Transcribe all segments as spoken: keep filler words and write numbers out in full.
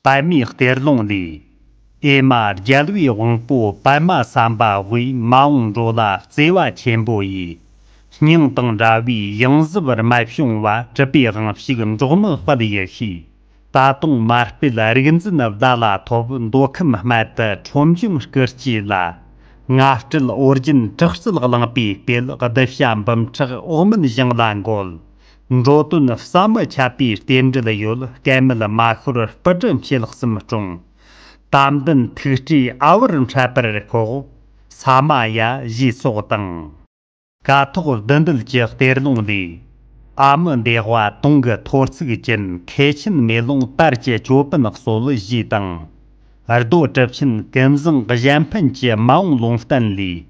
པདྨའི་གཏེར་ལུང་ལས། ཨེ་མ་རྒྱལ་བའི་དབང་པོ་པདྨ་སམ་བྷ་བས་མ་འོངས་འགྲོ་ལ་བརྩེ་བ་ཆེན་པོ་ཡིས། སྙིང་དང་འདྲ་བའི་ཡང་གཟི་བར་མ་བྱུང་བ་གྲུབ་པའི་དབང་ཕྱུག་འབྲོག་མི་དཔལ་ཡེ་ཤེས། ད་དུང་མ་སྤེལ་རིག་འཛིན་བརྡ་ལ་ཐོབ། མདོ་ཁམས་སྨད་དུ་ཁྲོམ་འབྱུང་སྐུ་སྐྱེས་ལ། ང་སྤྲུལ་ཨོ་རྒྱན་དྲག་རྩལ་གླིང་པས་སྤེལ། གདུལ་བྱ་འབུམ་ཕྲག་འོག་མིན་ཞིང་ལ་འགོད། འགྲོ་དོན་ཟབ་མོ་ཁྱབ་པའི་རྟེན་འབྲེལ་ཡོད། སྐལ་མེད་མ་ཤོར་སྤུ་གྲི་མཆེད་གསུམ་སྲུང་། དམ་ལྡན་ཐུགས་སྤྲུལ་ཨ་བར་འཕྲད་པར་ཤོག། ས་མ་ཡ་ཞེས་སོགས་དང་། ཀཿཐོག་བདུད་འདུལ་གྱི་གཏེར་ལུང་ལས། ཨ་མི་འདས་པ་དུང་གི་ཐོར་ཚུགས་ཅན། མཁས་ཆེན་མེ་ལོང་དར་གྱི་ཅོད་པན་གསོལ་ཞེས་དང་། རྡོ་གྲུབ་ཆེན་ཀུན་བཟང་གཞན་ཕན་གྱི་མ་འོངས་ལུང་བསྟན་ལས།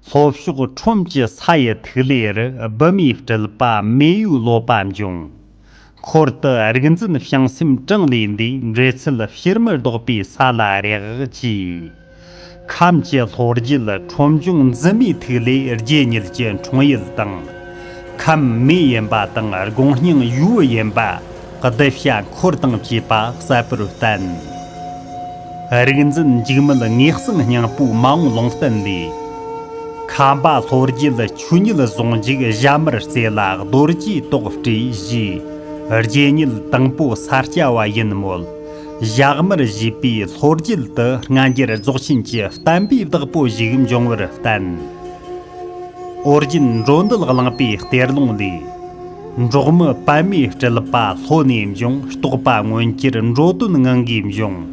ལྷོ་ཕྱོགས་ཁྲོམ་གྱི་ས་ཡི་ཐིག་ལེ་རུ། བི་མའི་སྤྲུལ་པ་མེ་ཡོས་ལོ་པ་འབྱུང་། འཁོར་དུ་རིག་འཛིན་བྱང་སེམས་གྲངས་ལས་འདས། འབྲེལ་ཚུལ་ཕྱིར་མི་ལྡོག་པའི་ས་ལ་རེག་ཅེས། ཁམས་ཀྱི་ལྷོ་རྒྱུད་ཁྲོམ་འབྱུང་འཛིན་མའི་ཐིག་ལེ་རྗེ་ཉིད་ཀྱི་འཁྲུངས་ཡུལ་དང་། ཁམས་མེ་ཡིན་པ་དང་དགོངས་སྙིང་ཡུལ་ཡིན་པ། གདུལ་བྱ་འཁོར་དང་བཅས་པ་གསལ་པོར་བསྟན། རིག་འཛིན་འཇིགས་མེད་ངེས་གསང་སྙིང་པོའི་མ་འོངས་ལུང་བསྟན་ལས། ཁམས་པ་ལྷོ་རྒྱུད་ཆོས་ཉིད་ཟུང་འཇུག་ཞྭ་དམར་རྩེ་ལ། རྡོ་རྗེའི་ཏོག་སྤྲས་ཞེས། རྗེ་ཉིད་དང་པོ་ས་སྐྱ་བ་ཡིན་མོད། ཞྭ་དམར་ཞེས་པའི་ལྷོ་རྒྱུད་དུ་སྔ་འགྱུར་རྫོགས་ཆེན་གྱི་བསྟན་པའི་བདག་པོ་ཞིག་འབྱུང་བར་བསྟན། ཨོ་རྒྱན་འགྲོ་འདུལ་གླིང་པའི་གཏེར་ལུང་ལས། འབྲོག་མི་པདྨའི་སྤྲུལ་པ་ལྷོ་ནས་འབྱུང་། རྟོགས་པ་མངོན་གྱུར་འགྲོ་དོན་ངང་གིས་འབྱུང་།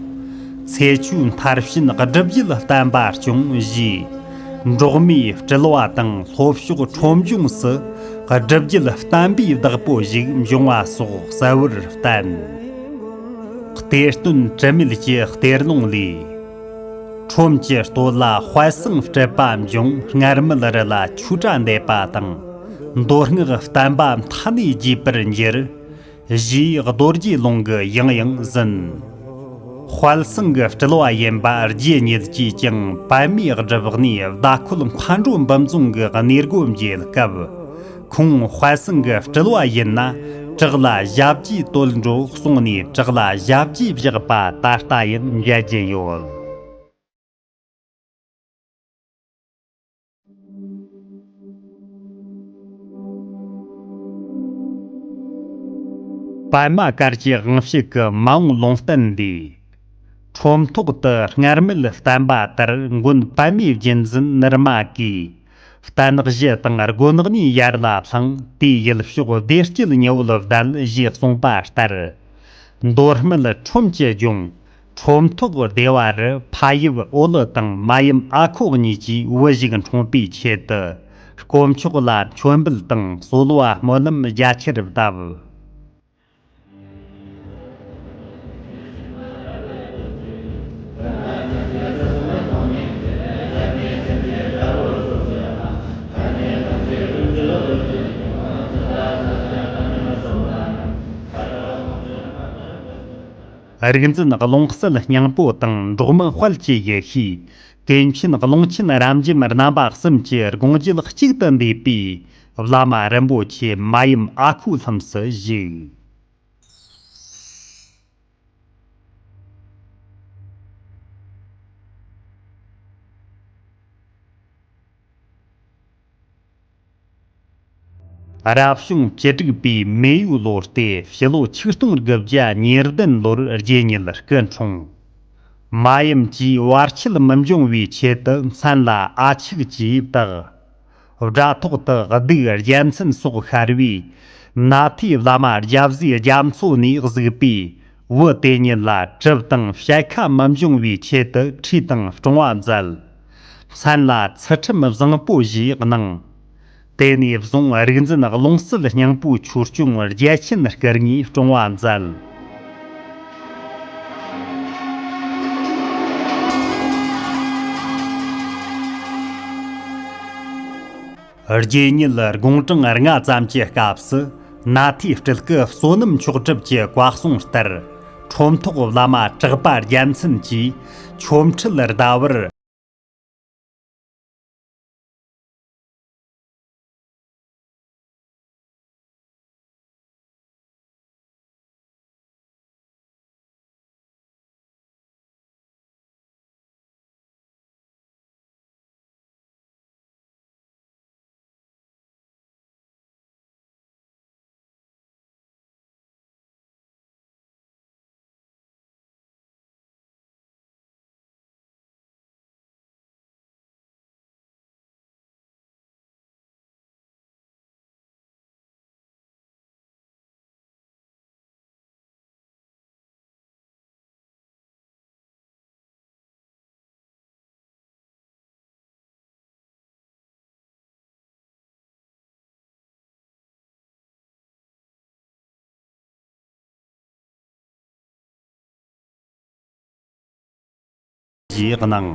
ཚེ་ཆོས་མཐར་ཕྱིན་སྒྲུབ་བརྒྱུད་བསྟན་པ་སྐྱོང་ཞེས། འབྲོག་མིའི་སྤྲུལ་བ་དང་ལྷོ་ཕྱོགས་ཁྲོམ་འབྱུང་སུ། སྒྲུབ་བརྒྱུད་བསྟན་པའི་བདག་པོ་ཞིག་འབྱུང་བ་སོགས་གསལ་བར་བསྟན། གཏེར་སྟོན་དྲི་མེད་ཀྱི་གཏེར་ལུང་ལས། ཁྲོམ་གྱི་སྟོད་ལ་དཔལ་བཟང་སྤྲུལ་པ་འབྱུང་། སྔར་མེད་རི་ལ་ཆོས་སྒྲ་འདེབས་པ་དང་། མདོ་སྔགས་བསྟན་པ་མཐའ་ནས་རྒྱས་པར་འགྱུར། ཞེས་རྡོ་རྗེ་ལུང་གི་ཡང་ཡང་ཟིན། དཔལ་བཟང་གི་སྤྲུལ་བ་ཡིན་པ་རྗེ་ཉིད་ཀྱིས་ཀྱང་པདྨའི་སྒྲུབ་གནས་ཟླ་ཁོལ་མཁའ་འགྲོ་འབུམ་རྫོང་གི་གནས་སྒོ་འབྱེད་སྐབས། ཁོང་དཔལ་བཟང་གི་སྤྲུལ་བ་ཡིན་ན། བྲག་ལ་ཞབས་ཀྱིས་བཏོལ་འགྲོ་གསུངས་ནས། བྲག་ལ་ཞབས་ཀྱིས་བཞག་པ་ད་ལྟ་ཡང་མཇལ་རྒྱུ་ཡོད། པདྨ་གར་གྱི་དབང་ཕྱུག་གི་མ་འོངས་ལུང་བསྟན་འདིས། ཁྲོམ་ཐོག་ཏུ་སྔར་མེད་བསྟན་པ་དར། མགོན་པདྨའི་རྒྱུད་འཛིན་ནུར་མ་གིས། བསྟན་གཞི་དང་དགོན་གནས་ཡར་ལ་བསླངས། དེའི་ཡུལ་ཕྱོགས་བདེ་སྐྱིད་ཉི་འོད་ལྡན། ཞེས་གསུངས་པ་ལྟར། མདོ་སྨད་ཁྲོམ་གྱི་ལྗོངས། ཁྲོམ་ཐོག་སྡེ་བ་རུ་ཕ་ཡུལ་ཨོ་ལི་དང་མ་ཡུམ་ཨ་ཁོ་གཉིས་ཀྱིས་བུ་ཞིག་འཁྲུངས་པའི་ཆེད་དུ། དཀོན་མཆོག་ལ་མཆོད་འབུལ་དང་གསོལ་བ་སྨོན་ལམ་རྒྱ་ཆེར་བཏབ། རིག་འཛིན་ཀློང་གསལ་སྙིང་པོ་དང་འབྲོག་མི་དཔལ་གྱི་ཡེ་ཤེས། ཀུན་མཁྱེན་ཀློང་ཆེན་རབ་འབྱམས་རྣམ་པ་གསུམ་གྱི་དགོངས་བརྒྱུད་གཅིག་ཏུ་འདུས་པའི་བླ་མ་རིན་པོ་ཆེ་མ་ཡུམ་ཨ་ཁུའི་ལྷུམས་སུ་བཞུགས། རབ་བྱུང་བཅུ་དྲུག་པའི་མེ་ཡོས་ལོ་སྟེ་ཕྱི་ལོ་ཆིག་སྟོང་དགུ་བརྒྱ་ཉེར་བདུན་ལོར་རྗེ་ཉིད་སྐུ་འཁྲུངས། མ་ཡུམ་གྱིས་བར་ཆད་མི་འབྱུང་བའི་ཆེད་དུ་མཚན་ལ་ཨ་ཆག་ཅེས་བཏགས། དགྲ་ཐོག་ཏུ་གདུགས་རྒྱལ་མཚན་སོགས་ཤར་བས། ནཱ་ཐའི་བླ་མ་རྒྱལ་བཟའི་རྒྱ་མཚོ་ནས་གཟིགས་པས། བུ་དེ་ཉིད་ལ་གྲིབ་དང་བཤལ་ཁ་མི་འབྱུང་བའི་ཆེད་དུ་ཁྲུས་དང་བཀྲུང་བ་མཛད། མཚན་ལ་ཚུལ་ཁྲིམས་བཟང་པོ་ཞེས་གནང་། དེ་ནས་བཟུང་རིག་འཛིན་ཀློང་གསལ་སྙིང་པོའི་ཆོས་སྐྱོང་རྒྱལ་ཆེན་སྐུ་དངོས་བཀྲོང་བ་མཛད། རྗེ་ཉིད་དགུང་གྲངས་ལྔ་ཙམ་གྱི་སྐབས་སུ་ནཱ་ཐའི་སྤྲུལ་སྐུ་བསོད་ནམས་མཆོག་གྲུབ་ཀྱི་བཀའ་གསུང་ལྟར། ཁྲོམ་ཐོག་བླ་མ་གྲགས་པ་རྒྱལ་མཚན་གྱིས་ཆོ་འཕྲུལ་ཟླ་བར། ཞེས་གནང་།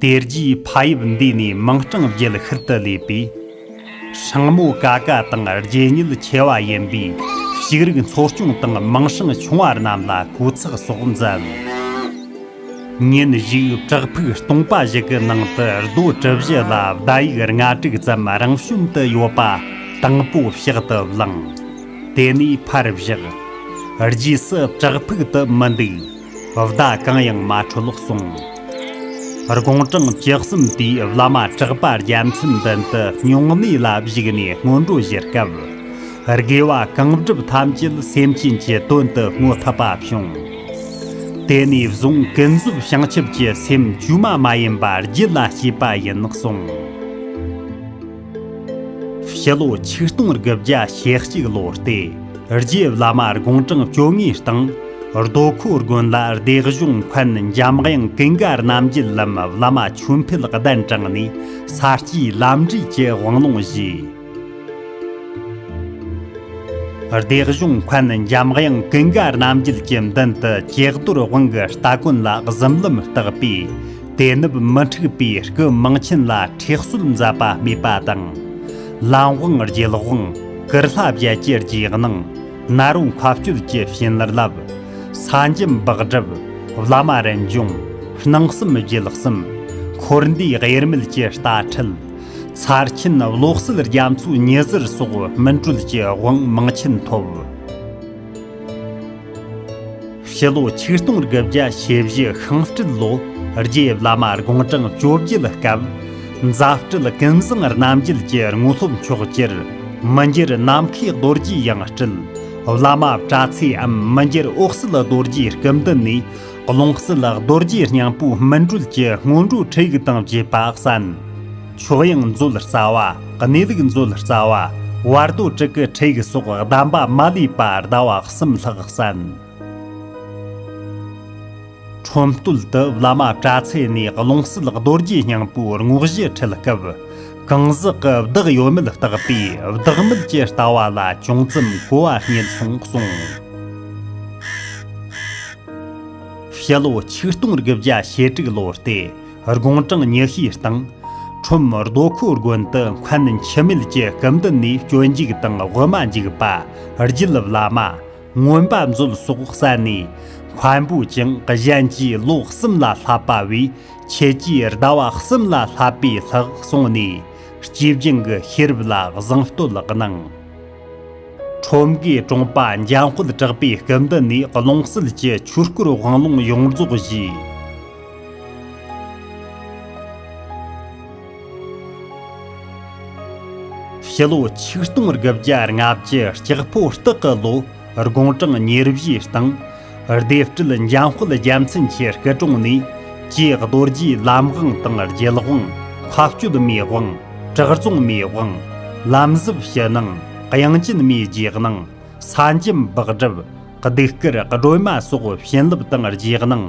དེ་རྗེས་ཕ་ཡུལ་འདི་ནས་མིང་སྲིང་བརྒྱུད་ཤུལ་དུ་ལས་པའི་སྲིང་མོ་ཀ་ཀ་དང་རྗེ་ཉིད་ཆེ་བ་ཡིན་པས་ཕྱུགས་རིགས་འཚོ་སྐྱོང་དང་མིང་སྲིང་ཆུང་བ་རྣམས་ལ་གོ་ཚགས་སོགས་མཛད། ཉིན་ཞིག་བྲག་ཕུག་སྟོང་པ་ཞིག་གི་ནང་དུ་རྡོ་གྲུ་བཞི་ལ་བརྡ་ཡིག་ལྔ་དྲུག་ཙམ་རང་བྱོན་དུ་ཡོད་པ་དང་པོ་ཕྱག་ཏུ་བླངས། དེ་ནས་ཕར་བཞག་རྗེས་སུ་བྲག་ཕུག་ཏུ་མི་འདུག་བརྡ་གང་ཡང་མ་འཕྲོད་གསུངས། དགུང་གྲངས་བཅུ་གསུམ་དུས་བླ་མ་གྲགས་པ་རྒྱལ་མཚན་མདུན་དུ་སྨྱུང་གནས་ལ་བཞུགས་ནས་སྔོན་འགྲོ་ཞུ་སྐབས། དགེ་བ་གང་བསྒྲུབས་ཐམས་ཅད་སེམས་ཅན་གྱི་དོན་དུ་བསྔོ་ཐུབ་པ་བྱུང་། དེ་ནས་བཟུང་ཀུན་རྫོབ་བྱང་ཆུབ་ཀྱི་སེམས་བཅོས་མ་མ་ཡིན་པ་རྒྱུད་ལ་སྐྱེས་པ་ཡིན་གསུངས། ཕྱི་ལོ་ཆིག་སྟོང་དགུ་བརྒྱ་ཞེ་གཅིག་ལོ་སྟེ། རྗེ་བླ་མ་དགུང་གྲངས་བཅོ་ལྔའི་སྟེང་རྡོ་ཁོ་དགོན་ལ་སྡེ་གཞུང་མཁན་འཇམ་དབྱངས་ཀུན་དགའ་རྣམ་རྒྱལ་ལམ་བླ་མ་ཆོས་འཕེལ་གདན་དྲངས་ནས་ས་སྐྱའི་ལམ་འབྲས་ཀྱི་དབང་ལུང་བཞེས། སྡེ་གཞུང་མཁན་འཇམ་དབྱངས་ཀུན་དགའ་རྣམ་རྒྱལ་གྱི་མདུན་དུ་ཀྱེག་རྡོར་དབང་གི་སྟ་གོན་ལ་གཟིམ་ལམ་བཏགས་པས། དེ་ནུབ་མི་འཁྲུགས་པའི་སྐུ་མིང་ཆེན་ལ་ཁྲེགས་གསོལ་མཛད་པ་སྨྲས་པ་དང་། ལམ་དབང་རྒྱལ་དབང་། གུར་ལྷ་བརྒྱད་ཀྱི་རྗེས་གནང་། ནཱ་རོ་མཁའ་སྤྱོད་ཀྱི་བྱིན་རླབས། ས་འཇམ་སྦགས་སྒྲིབ། བླ་མ་རིན་འབྱུང་། སྣང་གསུམ་རྒྱུད་གསུམ། འཁོར་འདས་དབྱེར་མེད་ཀྱི་ལྟ་ཁྲིད། ཚར་ཆེན་བློ་གསལ་རྒྱ་མཚོའི་ཉི་ཟེར་སོགས་སྨིན་གྲོལ་གྱི་དབང་མིང་ཆེན་ཐོབ། ཕྱི་ལོ་ཆིག་སྟོང་དགུ་བརྒྱ་ཞེ་བཞི་ཤིང་སྤྲེལ་ལོ། རྗེ་བླ་མ་དགུང་གྲངས་བཅོ་བརྒྱད་སྐབས། མཛའ་སྤྲེལ་ཀུན་བཟང་རྣམ་རྒྱལ་གྱི་དངོས་སློབ་མཆོག་གྱུར། མི་འགྱུར་ནམ་མཁའི་རྡོ་རྗེ་ཡང་སྤྲུལ། བླ་མ་པྲ་ཚེའམ་མི་འགྱུར་འོད་གསལ་རྡོ་རྗེའི་སྐུ་མདུན་ནས། ཀློང་གསལ་རྡོ་རྗེ་སྙིང་པོའི་སྨིན་གྲོལ་གྱི་སྔོན་འགྲོའི་ཁྲིད་ཡིག་དང་བཅས་པ་གསན། ཆོས་དབྱིངས་མཛོད་རྩ་བ། གནས་ལུགས་མཛོད་རྩ་བ། བར་དོ་དྲུག་གི་ཁྲིད་ཡིག་སོགས་གདམས་པ་མ་ལུས་པ་ཟླ་བ་གསུམ་ལྷག་གསན། ཁྲོམ་སྟོད་དུ་བླ་མ་པྲ་ཚེ་ནས་ཀློང་གསལ་རྡོ་རྗེ་སྙིང་པོའི་དངོས་གཞི་ཁྲིད་སྐབས། གང་ཟག་གི་བདག་ཡོད་མེད་བརྟག་པའི་བདག་མེད་ཀྱི་ལྟ་བ་ལ་ཅུང་ཙམ་གོ་བ་རྙེད་སོང་གསུངས། ཕྱི་ལོ་ཆིག་སྟོང་དགུ་བརྒྱ་ཞེ་དྲུག་ལོ་སྟེ། དགུང་གྲངས་ཉི་ཤུའི་སྟེང་། ཁྲོམ་རྡོ་ཁོ་དགོན་དུ་མཁན་འཆི་མེད་ཀྱི་སྐུ་མདུན་ནས་སྤྱོད་འཇུག་དང་དབུ་མ་འཇུག་པ། རྒྱུད་བླ་མ། མངོན་པ་མཛོད་སོགས་གསན་ནས། མཁན་པོས་ཀྱང་གཞན་གྱིས་ལོ་གསུམ་ལ་བསླབ་པ་བས། ཁྱེད་ཀྱིས་ཟླ་བ་གསུམ་ལ་བསླབ་པའི་ལྷག་གསུངས་ནས། སྐྱེས་བྱིངས་ཀྱི་ཤེས་རབ་ལ་གཟེངས་བསྟོད་གནང་། ཁྲོམ་དགེ་གྲོང་པ་འཇམ་དཔལ་གྲགས་པའི་སྐུ་མདུན་ནས་ཀློང་གསལ་གྱི་ཆོས་སྐོར་དབང་ལུང་ཡོངས་རྫོགས་བཞེས། ཕྱི་ལོ་ཆིག་སྟོང་དགུ་བརྒྱ་ལྔ་བཅུ་ལྕགས་ཕོ་སྟག་གི་ལོ། དགུང་གྲངས་ཉེར་བཞིའི་སྟེང་། སྡེ་སྤྲུལ་འཇམ་དཔལ་རྒྱལ་མཚན་གྱི་སྐུ་དྲུང་ནས། ཀྱེ་རྡོ་རྗེའི་ལམ་དབང་དང་རྒྱལ་དབང་། མཁའ་སྤྱོད་མའི་དབང་། དྲག་རྫོང་མའི་དབང་། ལམ་གཟབ་ཕྱི་ནང་། དབྱངས་ཅན་མའི་རྗེས་གནང་། ས་འཇམ་སྦགས་སྒྲིབ། གདུགས་དཀར་སྒྲོལ་མ་སོགས་བྱིན་རླབས་དང་རྗེས་གནང་།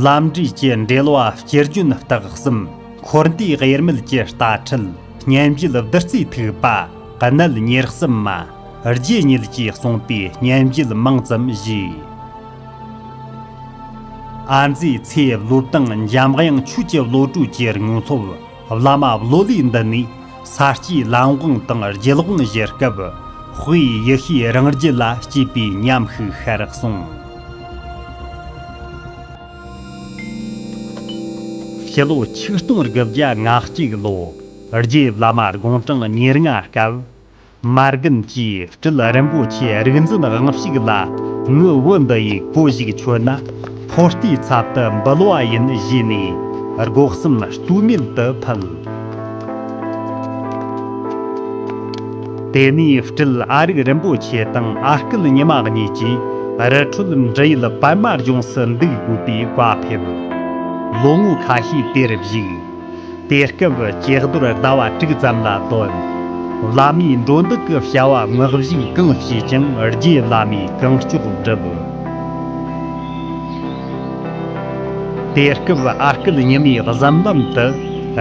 ལམ་འབྲས་ཀྱི་འགྲེལ་བ་སྤྱི་རྒྱུན་རྟགས་གསུམ། འཁོར་འདས་དབྱེར་མེད་ཀྱི་ལྟ་ཁྲིད། སྙན་བརྒྱུད་བདུད་རྩིའི་ཐིགས་པ། གནད་ཉེར་གསུམ་མ། རྗེ་ཉིད་ཀྱིས་གསུངས་པའི་སྙན་བརྒྱུད་མང་ཙམ་བཞེས། ཨ་མཛེས་ཚེ་བློ་བཏང་འཇམ་དབྱངས་ཆོས་ཀྱི་བློ་གྲོས་ཀྱི་དངོས་སློབ། བླ་མ་བློ་ལས་འདི་ནས་ས་སྐྱའི་ལམ་དབང་དང་རྒྱུད་དབང་བཞེས་སྐབས། དཔེ་ཡེ་ཤེས་རང་རྒྱུད་ལ་སྐྱེས་པའི་ཉམས་ཤིག་ཤར་གསུངས། ཕྱི་ལོ་ཆིག་སྟོང་དགུ་བརྒྱ་ང་གཅིག་ལོ། རྗེ་བླ་མ་དགུང་གྲངས་ཉེར་ལྔ་སྐབས། མ་རྒན་གྱིས་སྤྲུལ་རིན་པོ་ཆེ་རིག་འཛིན་དབང་ཕྱུག་ལ། ངའི་བུ་འདི་ཡིས་གོ་ཞིག་ཆོད་ན། ཕོ་རྟའི་ཚབ་ཏུ་འབུལ་བ་ཡིན་ཞུས་ནས། སྒོ་གསུམ་ལྟོས་མེད་དུ་ཕུལ། དེ་ནས་སྤྲུལ་ཨ་རིག་རིན་པོ་ཆེ་དང་ཨ་སྐལ་ཉི་མ་གཉིས་ཀྱིས། རི་ཁྲོད་འབྲི་ཡུལ་པདྨ་ལྗོངས་སུ་འདུག་དགོས་པའི་བཀའ་ཕེབས། ལོ་ངོ་ཁ་ཤས་དེར་བཞུགས། དེ་སྐབས་ཀྱེ་རྡོར་ཟླ་བ་དྲུག་ཙམ་ལ་བཏོན། བླ་མའི་འགྲོ་འདུག་གི་བྱ་བ་མངགས་གཞུག་གང་བྱས་ཀྱང་རྗེ་བླ་མས་གང་ལྕོགས་བསྒྲུབས། དེ་སྐབས་ཨ་སྐལ་ཉི་མའི་གཟིམ་ལམ་དུ་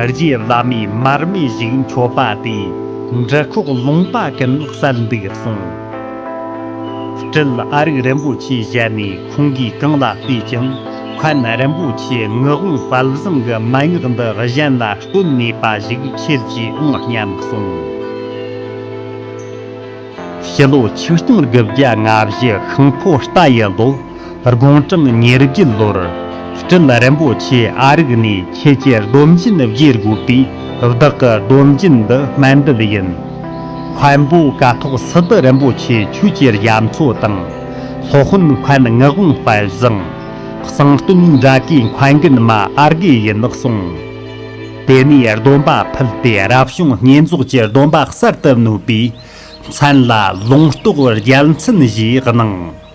རྗེ་བླ་མའི་མར་མེ་ཞིག་མཆོད་པ་དེས་འབྲུ་ཁོག་ལུང་པ་ཀུན་གསལ་འདུག་གསུངས། སྤྲུལ་ཨ་རིག་རིན་པོ་ཆེའི་ཞལ་ནས་ཁོང་གིས་གང་ལ་བལྟས་ཀྱང་མཁན་རིན་པོ་ཆེའི་ངག་དབང་དཔལ་བཟང་གི་མན་ངག་འདི་གཞན་ལ་སྟོན་ནུས་པ་ཞིག་ཁྱེད་ཀྱིས་འོང་སྙམ་གསུངས། ཕྱི་ལོ་ཆིག་སྟོང་དགུ་བརྒྱ་ལྔ་བཞི་ཤིང་ཕོ་རྟ་ཡི་ལོ། དགུང་གྲངས་ཉེར་བརྒྱད་ལོར། སྤྲུལ་རིན་པོ་ཆེ་ཨ་རིག་ནས་ཁྱེད་ཀྱི་སྡོམ་རྒྱུན་བཞེས་དགོས་པས་བདག་གི་སྡོམ་རྒྱུན་འདི་སྨན་འདུལ་ཡིན། མཁན་པོ་ཀཿཐོག་སི་ཏུ་རིན་པོ་ཆེ་ཁྱོད་ཀྱི་རྒྱ་མཚོ་དང་། སློབ་དཔོན་མཁན་ངག་དབང་དཔལ་བཟང་། གསང་སྟོན་འདྲ་གའི་མཁན་རྒན་མ་ཨར་གེ་ཡིན་གསུངས། དེ་ནས་སྡོམ་པ་ཕུལ་ཏེ་རབ་བྱུང་བསྙེན་རྫོགས་ཀྱི་སྡོམ་པ་གསར་དུ་བསྣོལ་བས། མཚན་ལ་ལུང་རྟོགས་རྒྱལ་མཚན་ཞེས་གནང་།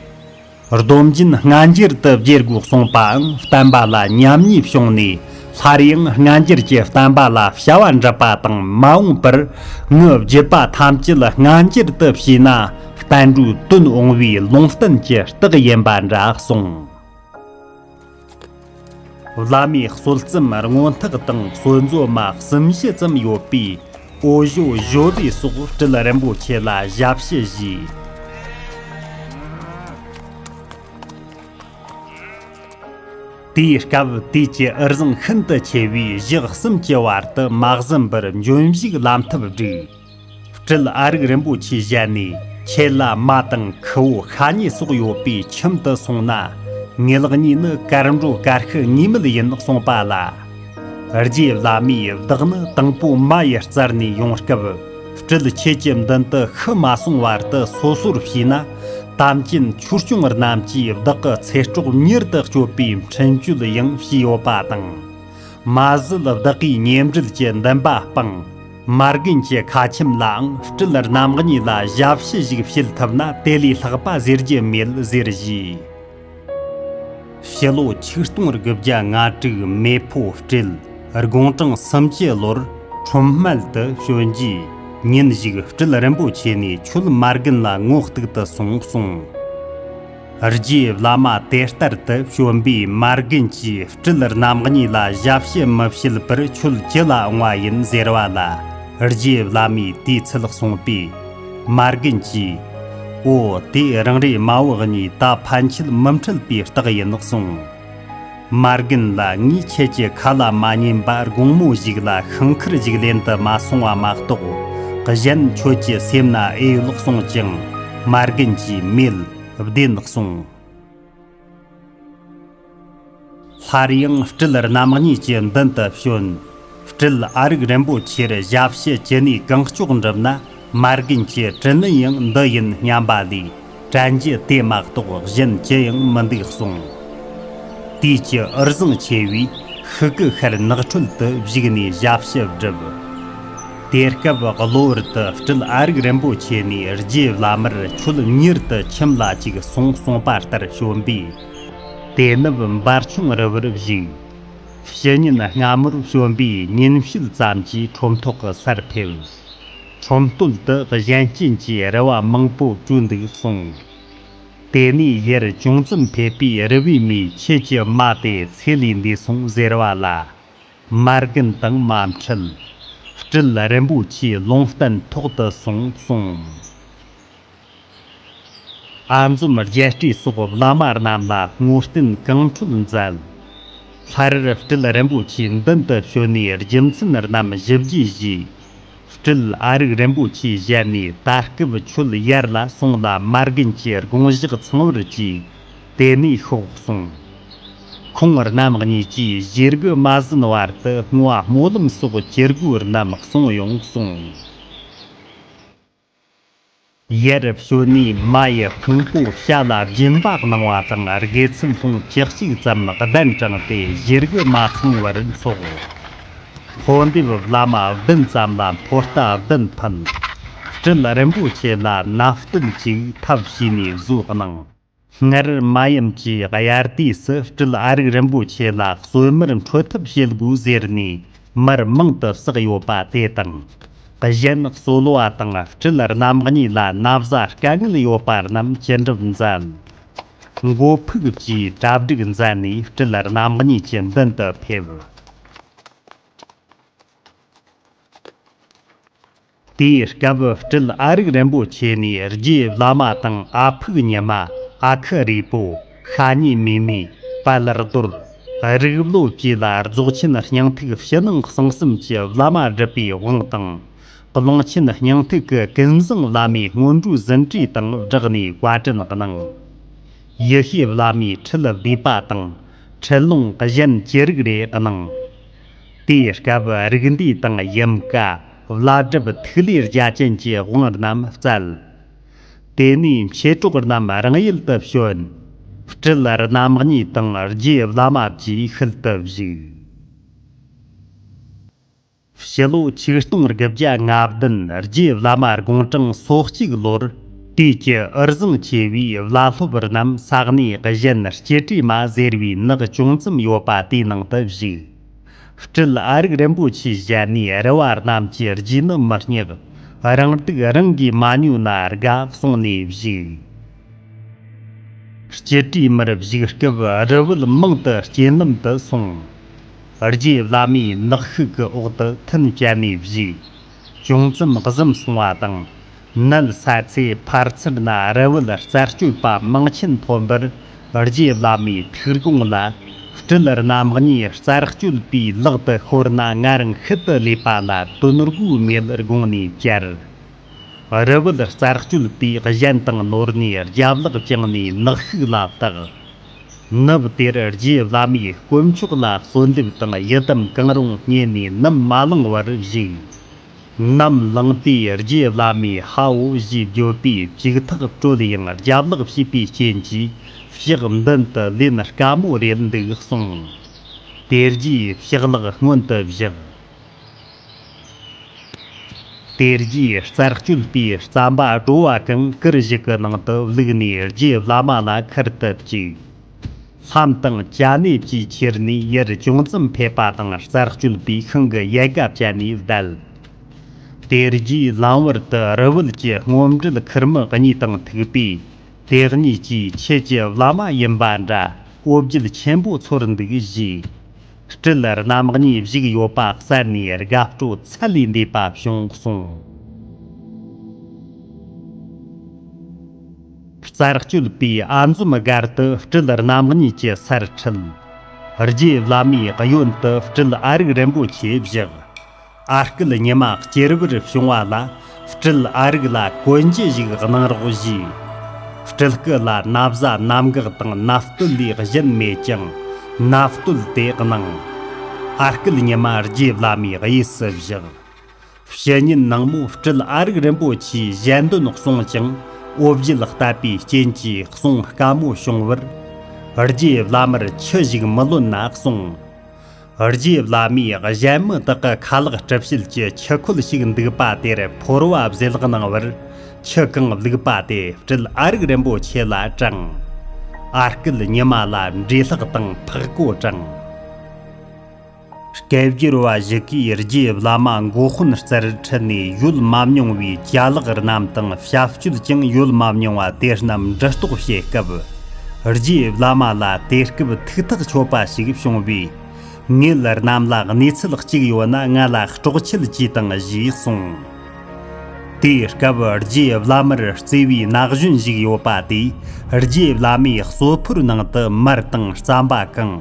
སྡོམ་རྒྱུན་སྔ་འགྱུར་དུ་བསྒྱུར་དགོས་གསུངས་པའང་བསྟན་པ་ལ་ཉམས་ཉེས་བྱུང་ནས། སླར་ཡང་སྔ་འགྱུར་གྱི་བསྟན་པ་ལ་བྱ་བ་འགྲུབ་པ་དང་མ་འོངས་པར་ངའི་བརྒྱུད་པ་ཐམས་ཅད་སྔ་འགྱུར་དུ་བྱས་ན་བསྟན་འགྲོའི་དོན་འོང་བའི་ལུང་བསྟན་གྱི་རྟགས་ཡིན་པ་འདྲ་གསུངས། བླ་མའི་གསོལ་རྩིབ་སྔོན་ཐག་དང་གསོལ་མཛོད་མ་གསུམ་བཞི་ཙམ་ཡོད་པའི་འོ་ཞོ་ཞོ་རི་སོགས་སྤྲུལ་རིན་པོ་ཆེ་ལ་ཞབས་ཕྱི་ཞུས། དེའི་སྐབས་དུས་ཀྱི་འུར་ཟིང་ཤིན་ཏུ་ཆེ་བས་ཞག་གསུམ་གྱི་བར་དུ་མ་གཟིམ་པར་འབྱོན་བཞུགས་ལམ་ཐབས་བསྒྲིགས། སྤྲུལ་ཨ་རིག་རིན་པོ་ཆེའི་ཞལ་ནས་ཁྱེད་ལ་མ་དང་ཁུ་བོ་ཤ་ཉེ་སོགས་ཡོད་པས་ཁྱིམ་དུ་སོང་ན་ངེད་གཉིས་ནི་དཀར་འགྲོ་དཀར་ཤི་གཉིས་མེད་ཡིན་གསུངས་པ་ལ། རྗེ་བླ་མས་བདག་ནི་དང་པོ་མ་ཡི་རྩར་ནས་ཡོང་སྐབས་སྤྲུལ་ཁྱེད་ཀྱི་མདུན་དུ་ཤི་མ་སོང་བར་དུ་སོ་སོར་ཕྱིས་ན་དམ་ཅན་ཆོས་སྐྱོང་རྣམས་ཀྱིས་བདག་གི་ཚེ་སྲོག་མྱུར་དུ་གཅོད་པའི་འཕྲིན་བཅོལ་ཡང་བྱས་ཡོད་པ་དང་། མ་གཞི་བདག་གིས་ཉེ་འབྲེལ་གྱི་འདུན་པ་སྤངས། མ་རྒན་གྱི་ཁ་ཁྱིམ་ལའང་སྤྲུལ་རྣམ་གཉིས་ལ་ཞབས་ཕྱི་ཞིག་བྱེད་ཐུབ་ན་དེ་ལས་ལྷག་པ་ཟེར་རྒྱུ་མེད་ཟེར་བཞེས། ཕྱི་ལོ་ཆིག་སྟོང་དགུ་བརྒྱ་ང་དྲུག་མེ་ཕོ་སྤྲེལ་དགུང་གྲངས་སུམ་ཅུ་ལོར་ཁྲོམ་སྨད་དུ་བྱོན་རྗེས་ཉིན་ཞིག་སྤྲུལ་རིན་པོ་ཆེ་ནས་ཁྱོད་མ་རྒན་ལ་ངོ་གཏུག་ཏུ་སོང་གསུངས། རྗེ་བླ་མ་དེ་ལྟར་དུ་བྱོན་པས་མ་རྒན་གྱིས་སྤྲུལ་རྣམ་གཉིས་ལ་ཞབས་ཕྱི་མི་བྱེད་པར་ཁྱོད་ཅི་ལ་འོང་བ་ཡིན་ཟེར་བ་ལ། རྗེ་བླ་མས་དེའི་ཚུལ་གསུངས་པས། མ་རྒན་གྱིས། ཨོ་དེ་རང་རེ་མ་བུ་གཉིས་ད་ཕན་ཆད་མི་འཕྲད་པའི་རྟགས་ཡིན་གསུངས། མ་རྒན་ལ་ངས་ཁྱེད་ཀྱི་ཁ་ལ་མ་ཉན་པ་དགོང་མོ་ཞིག་ལ་ཤིང་ཁར་ཞིག་ལེན་དུ་མ་སོང་བ་མ་གཏོགས་གཞན་ཁྱོད་ཀྱི་སེམས་ན་ཨེ་ཡོད་གསུངས་ཀྱང་མ་རྒན་གྱིས་མེད། བདེན་གསུངས། སླར་ཡང་སྤྲུལ་རྣམ་གཉིས་ཀྱི་མདུན་དུ་བྱོན། སྤྲུལ་ཨ་རིག་རིན་པོ་ཆེར་ཞབས་ཕྱི་ཅི་ནུས་གང་ལྕོགས་འགྲུབ་ན་མ་རྒན་གྱི་དྲིན་ལན་ཡང་འདི་ཡིན་སྙམ་པ་ལས་དྲན་རྒྱུ་དེ་མ་གཏོགས་གཞན་ཅི་ཡང་མི་འདུག་གསུངས། དུས་ཀྱི་འུར་ཟིང་ཆེ་བས་ཤིག་གུ་ཤར་ནགས་ཁྲོད་དུ་བཞུགས་ནས་ཞབས་ཕྱི་བསྒྲུབས། དེ་སྐབས་གློ་བུར་དུ་སྤྲུལ་ཨ་རིག་རིན་པོ་ཆེ་ནས་རྗེ་བླ་མར་ཁྱོད་མྱུར་དུ་ཁྱིམ་ལ་ཅིག་སོང་གསུངས་པ་ལྟར་བྱོན་པས། དེ་ནུབ་འབར་ཆུང་རི་བར་བཞུགས། ཕྱི་ཉིན་སྔ་མོར་བྱོན་པས་ཉིན་ཕྱེད་ཙམ་གྱིས་ཁྲོམ་ཐོག་གི་སར་ཕེབས། ཁྲོམ་སྟོད་དུ་གཞན་རྐྱེན་གྱིས་རི་བ་མང་པོ་བྲོས་འདུག་གསུངས། དེ་ནས་ཡར་ཅུང་ཙམ་ཕེབས་པས་རི་བོའི་མིས་ཁྱེད་ཀྱི་མ་དེ་ཚེ་ལས་འདས་སོང་ཟེར་བ་ལ། མ་རྒན་དང་མ་འཕྲད། སྤྲུལ་རིན་པོ་ཆེའི་ལུང་བསྟན་ཐོག་ཏུ་སོང་གསུངས། ཨ་འཛོམ་རྒྱལ་སྲས་སོགས་བླ་མ་རྣམས་ལ་བསྔོ་རྟེན་གང་འཕྲོད་མཛད། སླར་སྤྲུལ་རིན་པོ་ཆེའི་མདུན་དུ་བྱོན་ནས་རྒྱུ་མཚན་རྣམས་ཞིབ་རྒྱས་ཞུས། སྤྲུལ་ཨ་རིག་རིན་པོ་ཆེའི་ཞལ་ནས་ད་སྐབས་ཁྱོད་ཡར་ལ་སོང་ལ་མ་རྒན་གྱི་དགོངས་ཞག་ཚང་བར་གྱིས། དེ་ནས་ཤོག་གསུངས། ཁོང་རྣམ་གཉིས་ཀྱིས་བཞེས་རྒྱུ་མ་ཟིན་བར་དུ་བསྔོ་བ་སྨོན་ལམ་སོགས་ཅི་དགོས་རྣམས་གསུངས་ཡོང་གསུངས། ཡར་བྱོན་ནས་མ་ཡི་ཕུང་པོ་བྱ་ལ་སྦྱིན་པ་གནང་བ་དང་དགེ་ཚུལ་སློང་བཅུ་གཅིག་ཙམ་གདན་དྲངས་ཏེ་བཞེས་རྒྱུ་མ་ཚང་བར་འཚོགས། ལྷོ་འདེབས་བླ་མ་བདུན་ཙམ་ལ་ཕོ་རྟ་བདུན་ཕུལ། སྤྲུལ་རིན་པོ་ཆེ་ལ་ནབ་བསྟོད་ཅིག་ཐབས་ཤེས་ནས་བཟོ་གནང་། སྔར་མ་ཡུམ་གྱིས་དབྱར་དུས་སུ་སྤྲུལ་ཨ་རིག་རིན་པོ་ཆེ་ལ་གསོལ་མར་འཕྲོད་ཐབས་བྱེད་དགོས་ཟེར་ནས་མར་མང་དུ་བསགས་ཡོད་པ་དེ་དང་། གཞན་གསོལ་བ་དང་སྤྲུལ་རྣམ་གཉིས་ལ་ན་བཟའ་དཀའ་ངལ་ཡོད་པ་རྣམས་ཅི་འགྲུབ་མཛད། མགོ་ཕུག་བཅས་གྲ་སྒྲིག་མཛད་ནས་སྤྲུལ་རྣམ་གཉིས་ཀྱི་མདུན་དུ་ཕེབས། དེའི་སྐབས་སྤྲུལ་ཨ་རིག་རིན་པོ་ཆེ་ནས་རྗེ་བླ་མ་དང་ཨ་ཕུག་ཉི་མ། ཨ་ཁུ་རིལ་པོ། ཤ་ཉེ་མེ་མེ། དཔལ་རྡོར། རིག་བློ་བཅས་ལ་རྫོགས་ཆེན་སྙིང་ཐིག་ཕྱི་ནང་གསང་གསུམ་གྱི་བླ་མ་སྒྲུབ་པའི་དབང་དང་། ཀློང་ཆེན་སྙིང་ཐིག་གི་ཀུན་བཟང་བླ་མའི་སྔོན་འགྲོའི་ཟིན་བྲིས་དང་སྦྲགས་ནས་བཀའ་དྲིན་གནང་། ཡེ་ཤེས་བླ་མའི་ཁྲིད་ལས་པ་དང་ཁྲིད་ལུང་གཞན་ཅི་རིགས་རེ་གནང་། དེའི་སྐབས་རིག་འདུས་དང་ཡུམ་བཀའ། བླ་སྒྲུབ་ཐིག་ལེ་རྒྱ་ཅན་གྱི་དབང་རྣམས་བསྩལ། དེ་ནས་མཆེད་གྲོགས་རྣམས་རང་ཡུལ་དུ་བྱོན། སྤྲུལ་རྣམ་གཉིས་དང་རྗེ་བླ་མ་བཅས་ཤུལ་དུ་བཞུགས། ཕྱི་ལོ་ཆིག་སྟོང་དགུ་བརྒྱ་ང་བདུན་རྗེ་བླ་མ་དགུང་གྲངས་སོ་གཅིག་ལོར། དུས་ཀྱི་འུར་ཟིང་ཆེ་བའི་བླ་སློབ་རྣམས་ས་གནས་གཞན་སྐྱེ་བྲིས་མ་ཟེར་བའི་ནགས་ཅུང་ཙམ་ཡོད་པ་དེའི་ནང་དུ་བཞུགས། སྤྲུལ་ཨ་རིག་རིན་པོ་ཆེའི་ཞལ་ནས་རུ་བ་རྣམས་ཀྱི་རྗེས་ནི་མི་སྙེག། རང་སྡུག་རང་གིས་མ་ཉོས་ན་དགའ་གསུངས་ནས་བཞུགས། སྐྱེ་བྲིས་མར་བཞུགས་སྐབས་རུ་བུད་མང་དུ་རྐྱེན་ལམ་དུ་སོང་། རྗེ་བླ་མའི་ནགས་ཤུག་གི་འོག་ཏུ་ཐུན་བཅད་ནས་བཞུགས། ཅུང་ཙམ་གཟིམ་སོང་བ་དང་། ནད་སད་ཚེ་ཕར་ཚུར་ན་རུ་བུད་རྩད་གཅོད་པ་མང་ཆེན་ཐོན་པར། རྗེ་བླ་མའི་ཐུགས་དགོངས་ལ། སྤྲུལ་རྣམ་གཉིས་རྩད་གཅོད་པའི་ལག་ཏུ་ཤོར་ན་ང་རང་ཤུལ་དུ་ལུས་པ་ལ་དོན་དགོས་མེད་དགོངས་ནས་བཅར། རུ་བུད་རྩད་གཅོད་པས་གཞན་དང་ནོར་ནས་རྒྱབ་ལག་བརྐྱངས་ནས་ནགས་ཤུག་ལ་བཏགས། ནུབ་དེར་རྗེ་བླ་མས་དཀོན་མཆོག་ལ་གསོལ་འདེབས་དང་ཡི་དམ་གང་རུང་བསྙེན་ནས་ནམ་མ་ལངས་བར་བཞུགས། ནམ་ལངས་དུས་རྗེ་བླ་མས་ཧའོ་ཞེས་བརྗོད་པས་ཅིག་ཐག་གྲོལ་ཡང་རྒྱབ་ལག་བྱས་པའི་རྐྱེན་གྱིས་ཕྱག་མདུན་དུ་ལེན་དཀའ་མོ་རེད་འདུག་གསུངས། དེ་རྗེས་ཕྱག་ལག་སྔོན་དུ་བཞག། དེ་རྗེས་རྩད་གཅོད་པའི་རྩམ་པ་བྲོ་བ་གང་གུར་ཞིག་གི་ནང་དུ་བླུགས་ནས་རྗེ་བླ་མ་ལ་ཁུར་དུ་བཅུག། ལྷམ་དང་ཅ་ནེ་བཅས་ཁྱེར་ནས་ཡར་ཅུང་ཙམ་ཕེབས་པ་དང་རྩད་གཅོད་པས་ཤིང་གི་ཡལ་ག་བཅད་ནས་བསྡད། དེ་རྗེས་ལམ་བར་དུ་རུ་བུད་ཀྱི་སྔོན་འགྲུལ་ཁུར་མི་གཉིས་དང་ཐུག་པས། དེ་གཉིས་ཀྱིས་ཁྱེད་ཀྱི་བླ་མ་ཡིན་པ་འདྲ་འོ་བརྒྱལ་ཆེན་པོ་ཚོར་འདུག་ཞེས། སྤྲུལ་རྣམ་གཉིས་བཞུགས་ཡོད་པ་གསན་ནས་དགའ་སྤྲོ་ཚད་ལས་འདས་པ་བྱུང་གསུངས། རྩད་གཅོད་པས་ཨ་འཛོམ་སྒར་དུ་སྤྲུལ་རྣམ་གཉིས་ཀྱི་སར་ཁྲིད། རྗེ་བླ་མའི་གཡོན་དུ་སྤྲུལ་ཨ་རིག་རིན་པོ་ཆེ་བཞག། ཨ་སྐད་ཉི་མ་སྐྱེ་བར་བྱུང་བ་ལ་སྤྲུལ་ཨ་རིག་ལ་གོན་རྒྱུ་ཞིག་གནང་རོགས་ཞུས། སྤྲུལ་སྐུ་ལ་ན་བཟའ་གནམ་འགག་དང་ནབ་སྟོད་ལས་གཞན་མེད་ཀྱང་ནབ་སྟོད་དེ་གནང་། ཨ་སྐད་ཉི་མ་རྗེ་བླ་མའི་གཡས་སུ་བཞག། ཕྱི་ཉིན་ནངས་མོ་སྤྲུལ་ཨ་རིག་རིན་པོ་ཆེའི་ཞལ་འདོན་གསུངས་ཀྱང་འོ་བརྒྱལ་བསྟད་པའི་རྐྱེན་གྱིས་གསུང་དཀའ་མོ་བྱུང་བར། རྗེ་བླ་མར་ཆུ་ཞིག་མི་ལོན་ན་གསུངས། རྗེ་བླ་མས་གཞན་མི་དག་གི་ཁ་ལག་གྲུབ་བྱེད་ཀྱི་ཆུ་ཁོལ་ཞིག་འདུག་པ་དེར་ཕོར་བ་བཟེད་གནང་བར། ཆུ་གང་བླུགས་པ་དེ་སྤྲུལ་ཨ་རིག་རིན་པོ་ཆེ་ལ་དྲངས། ཨ་སྐད་ཉི་མ་ལ་འབྲས་ལྷག་དང་ཕག་གོ་དྲངས། སྐལ་བསྒྱུར་བ་ཞིག་གིས་རྗེ་བླ་མ་མགོ་དཔོན་རྩར་ཁྲིད་ནས་ཡོད་མ་མྱོང་བའི་ཅ་ལག་རྣམས་དང་བྱ་སྤྱོད་ཀྱང་ཡོད་མ་མྱོང་བ་དེ་རྣམས་འདྲི་རྟོག་བྱེད་སྐབས། རྗེ་བླ་མ་ལ་དེ་སྐབས་ཐུགས་ཐག་ཆོད་པ་ཞིག་བྱུང་བས། ངེད་རྣམས་ལ་གནས་ཚུལ་གཅིག་ཡོད་ན་ང་ལ་སྲོག་ཆད་ཅིས་དང་ཞེས་གསུངས། དེའི་སྐབས་རྗེ་བླ་མར་བརྩེ་བའི་ན་གཞོན་ཞིག་ཡོད་པ་དེས་རྗེ་བླ་མའི་གསོལ་ཕོར་ནང་དུ་མར་དང་རྩམ་པ་གང་།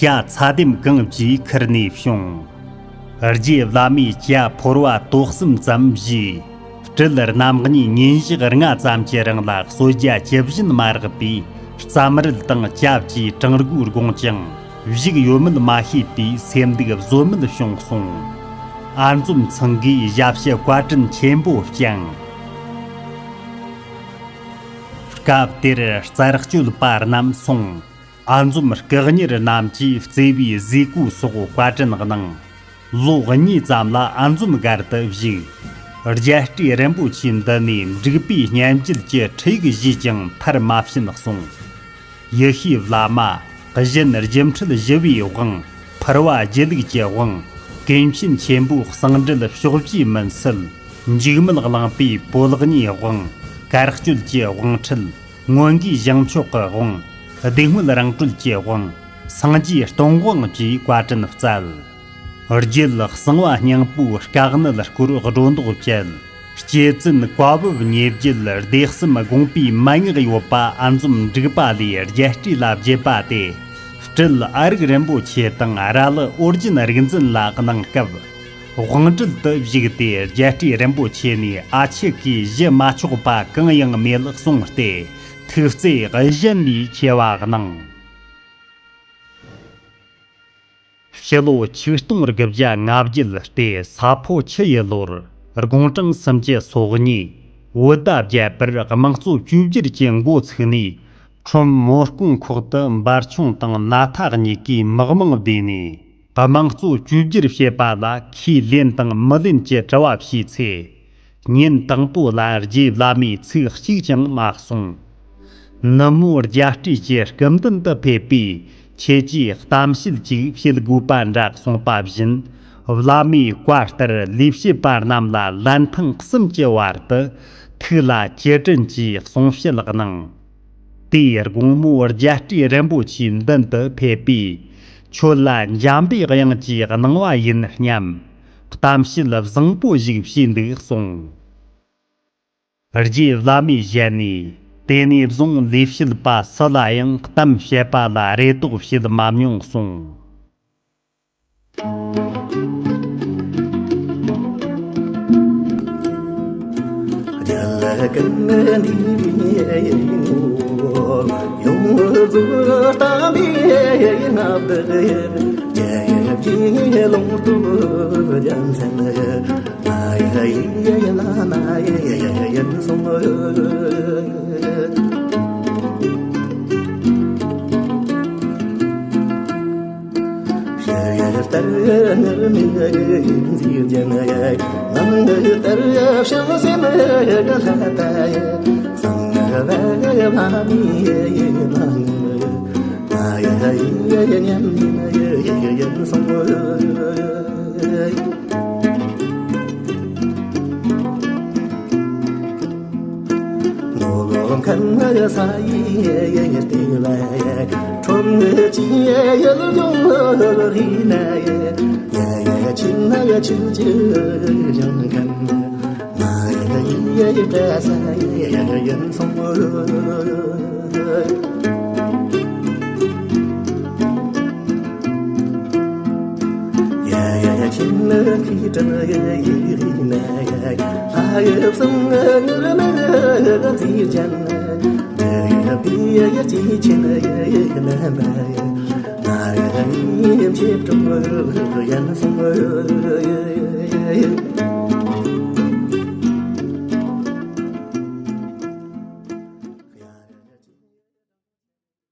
ཇ་ཚྭ་ལྡེམ་གང་བཅས་ཁུར་ནས་བྱུང་། རྗེ་བླ་མས་ཇ་ཕོར་བ་དོག་གསུམ་ཙམ་བཞེས། སྤྲུལ་རྣམ་གཉིས་ཉིན་ཞག་ལྔ་ཙམ་གྱི་རིང་ལ་གསོལ་ཇ་ཇི་བཞིན་མ་རེག་པས་རྩམ་རིལ་དང་ཇ་བཅས་གྲང་རྒོད་དགོངས་ཀྱང་བཞུགས་ཡོད་མེད་མ་ཤེས་པས་སེམས་སྡུག་བཟོད་མེད་བྱུང་གསུངས། ཨ་འཛོམ་ཚང་གིས་ཞབས་ཕྱི་བཀའ་དྲིན་ཆེན་པོ་བསྐྱངས། སྐབས་དེར་རྩར་སྐྱོད་པ་རྣམས་སོང་། ཨ་འཛོམ་སྐུ་གཉེར་རྣམས་ཀྱིས་བརྩེ་བའི་གཟིགས་སྐུ་སོགས་བཀའ་དྲིན་གནང་། ལོ་གཉིས་ཙམ་ལ་ཨ་འཛོམ་སྒར་དུ་བཞུགས། རྒྱལ་སྲས་རིན་པོ་ཆེ་འདི་ནས་འབྲུག་པའི་སྙན་བརྒྱུད་ཀྱི་ཁྲིད་ཡིག་བཞེས་ཀྱང་མཐར་མ་ཕྱིན་གསུངས། ཡེ་ཤེས་བླ་མ། གཞན་སྒྱུ་འཕྲུལ་བཞི་བའི་དབང་། ཕུར་བ་སྒྱིད་ལུག་གི་དབང་། ཀུན་མཁྱེན་ཆེན་པོའི་གསང་འགྲེལ་ཕྱོགས་བཅུའི་མུན་སེལ། འཇིགས་མེད་གླིང་པའི་པོད་ལྔའི་དབང་། བཀའ་སྤྱོད་ཀྱི་དབང་ཁྲིད། མངོན་དགའི་བཞེངས་ཆོག་གི་དབང་། སྡུག་བསྔལ་རང་གྲོལ་གྱི་དབང་། སངས་རྒྱས་སྟོང་དབང་བཅས་བཀའ་དྲིན་སྩལ། རྒྱུད་གསང་བ་སྙིང་པོའི་དཀའ་གནད་སྐོར་སྒྲོ་འདོགས་བཅད། རྗེ་བཙུན་བཀའ་བབས་ཉེ་བརྒྱུད་སྡེ་གསུམ་དགོངས་པའི་མན་ངག་ཡོད་པ་ཨ་འཛོམས་འབྲུག་པ་ལས་རྒྱལ་སྲས་ལ་བརྒྱུད་པ་སྟེ། སྤྲུལ་ཨ་རིག་རིན་པོ་ཆེ་དང་ར་ལི་ཨོ་རྒྱན་རིག་འཛིན་ལ་གནང་སྐབས། དབང་གྲལ་དུ་བཞུགས་ཏེ་རྒྱལ་སྲས་རིན་པོ་ཆེ་ནས་ཨ་ཆི་གིས་ཞུ་མ་ཆོག་པ་གང་ཡང་མེད་གསུངས་ཏེ། ཐུགས་བརྩེ་གཞན་ལས་ཆེ་བ་གནང་། ཕྱི་ལོ་ཆིག་སྟོང་དགུ་བརྒྱ་ང་བརྒྱད་སྟེ་ས་ཕོ་ཆུ་ཡི་ལོར་དགུང་གྲངས་སུམ་ཅུ་སོ་གཉིས། བོད་ཟླ་བརྒྱད་པར་དམངས་གཙོ་བཅོས་བསྒྱུར་གྱི་འགོ་ཚུགས་ནས། ཁྲོམ་མོ་སྐོང་ཁོག་ཏུ་འབར་ཆུང་དང་ན་ཐ་གཉིས་ཀའི་དམག་དམངས་བསྡུས་ནས། དམངས་གཙོ་བཅོས་བསྒྱུར་བྱེད་པ་ལ་ཁས་ལེན་དང་མི་ལེན་གྱི་དྲི་བ་བྱས་ཚེ། ཉིན་དང་པོ་ལ་རྗེ་བླ་མས་ཚིག་གཅིག་ཀྱང་མ་གསུངས། ནུབ་མོ་རྒྱལ་སྲས་ཀྱི་སྐུ་མདུན་དུ་ཕེབས་པས། ཁྱེད་ཀྱིས་གཏམ་བཤད་ཅིག་བྱེད་དགོས་པ་འདྲ་གསུངས་པ་བཞིན། བླ་མའི་བཀའ་ལྟར་ལས་བྱེད་པ་རྣམས་ལ་ལན་ཐེངས་གསུམ་གྱི་བར་དུ་ཐུགས་ལ་བཅུད་དྲན་གྱིས་གསུང་བཤད་གནང་། དེའི་དགོང་མོ་རྒྱལ་སྲས་རིན་པོ་ཆེའི་མདུན་དུ་ཕེབས་པས། ཁྱོད་ལ་འཇམ་པའི་དབྱངས་ཀྱིས་གནང་བ་ཡིན་སྙམ། གཏམ་བཤད་བཟང་པོ་ཞིག་བྱས་འདུག་གསུངས། རྗེ་བླ་མའི་ཞལ་ནས། དེ་ནས་བཟུང་ལས་བྱེད་པ་སུ་ལ་ཡང་གཏམ་བཤད་པ་ལ་རེ་དོགས་བྱེད་མ་མྱོང་གསུངས།